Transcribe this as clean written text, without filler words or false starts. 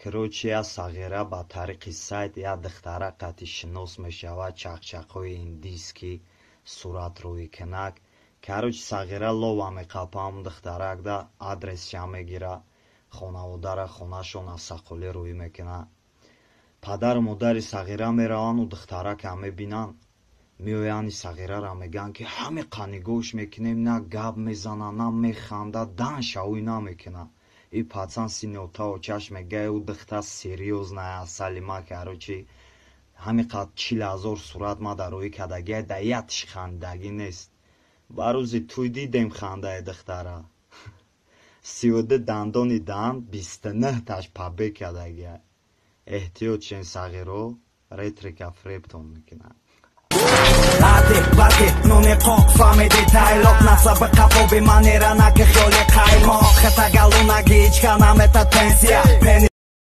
Короче, я сағира ба тариқи сайт я духтара қати шинос мешавад, чақчақҳои индийский суратрӯи кинак. Короче, сағира лова меқапам духтаракда, адресша мегира, хонаводара хонашон асақолӣ рӯӣ мекунад. Падару модари сағира мераванду духтарака мебинанд, меоянд, сағирара мегӯянд, ки ҳамиқа нигоҳш мекунем, на гап мезана, на механда, дан шавӣ намекунад. И пацан сини ота очаш мегӯяд: ӯ духтар серьёзная, асали ма. Короче, ҳамиқа 40 000 сурат ма дар рӯи кардагия, да ятиш хандагӣ нест. Ба рӯзи тӯй дидем хандаи духтара: 32 дандони даҳан, 29-таш побег кардагия. Эҳтиёт шен, сағиро, ретрика фребтон мекунад. Ади барқи нони қоқ, фаҳмиди тайлоқ, насаби қафоби манера, наки хиёли қаймоқ, хата галунаги ҳичка наметад пенсия.